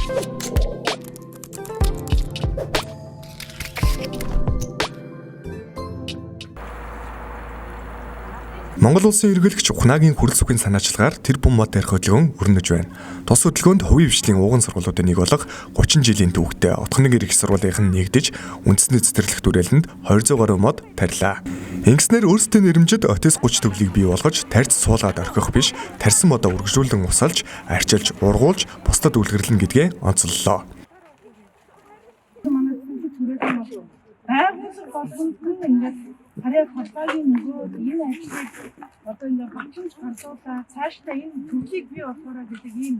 Монгол улсын ерөнхийлөгч Ухнаагийн хүрэл сүхийн санаачлагаар тэр бум мод тарих хөдөлгөөн өрнөж байна. Тус хөдөлгөөнд хувийн хвшлийн ууган сургуулиудын нэг болох 30 жилийн түүхтэй Отгоны их сургуулийнх нь нэгдэж үндэсний цэцэрлэг түрээлэнд 200 гаруй мод тарилаа. Ингэснээр өөрсдийн нэрэмжит Отис 30 төвлийг бий болгож тарьж суулгаад орхих биш, тарьсан модоо үргэлжлүүлэн усалж, арчилж, ургуулж бусдад үлгэрлэнэ гэдгээ онцоллоо. Манай цэцэрлэг түрээлэн бол байгууллага болгонд нь ингээд харьяа холбоогийн нөгөөд энэ ажлыг одоо ингээд батламж гарлуулаа, цаашдаа энэ төрлийг бий болгоорой гэдэг ийм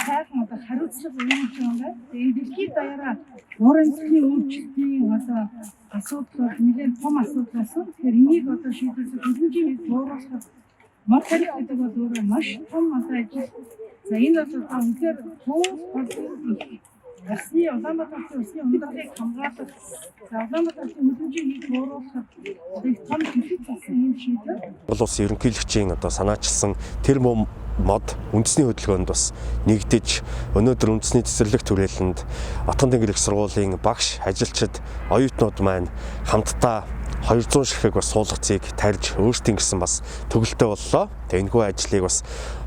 сайхан одоо хариуцлага үүсэж байгаа юм байна. Тэгээ энэ дэлхийд даяараа уур амьсгалын өөрчлөлтийн одоо асуудал бол нэлээд том асуудал болсон. Тэгэхээр энийг одоо шийдвэрлэх, хөлбөмбөгийн бууруулахад мод тарих гэдэг бол өөрөө маш том одоо ажил. За, энэ бол одоо үнэхээр туул болон их усны, Улаанбаатар хотын усны ундралыг хамгаалах, за, Улаанбаатар хотын хөлбөмбөгийн хийг бууруулахад одоо их том төлөв болсон юм шийдвэр. Монгол улсын ерөнхийлөгчийн одоо санаачилсан тэр мод үндэсний хөдөлгөөнд бас нэгдэж, өнөөдөр үндэсний цэцэрлэг түрээлэнд Отгон Тэнгэр их сургуулийн багш, ажилчид, оюутнууд маань хамтдаа 200 ширхэг бас суулгацыг тарьж өөрсдийн гэсэн бас төгөлтэй боллоо. Тэгээ энэхүү ажлыг бас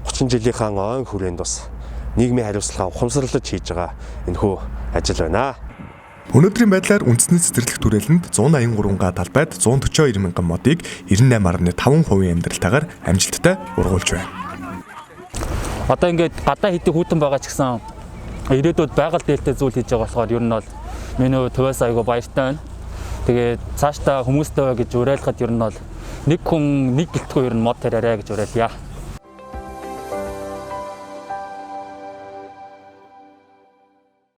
30 жилийнхаа ойн хүрээнд бас нийгмийн хариуцлага ухамсарлаж хийж байгаа энэхүү ажил байна. Өнөөдрийн байдлаар үндэсний цэцэрлэг түрээлэнд 183 га талбайд 142 мянган модыг 98.5% амьдралтайгаар амжилттай ургуулж байна. Одоо ингээд гадаа хэдий хүйтэн байгаа ч гэсэн ирээдүйд байгаль дээлтэй зүйл хийж байгаа болохоор ер нь бол миний хувьд хувиас айгүй баяртай байна. Тэгээд цаашдаа хүмүүстэй гэж уриалахад ер нь бол нэг хүн нэг гэлтгүй ер нь мод тараарай гэж уриалъя.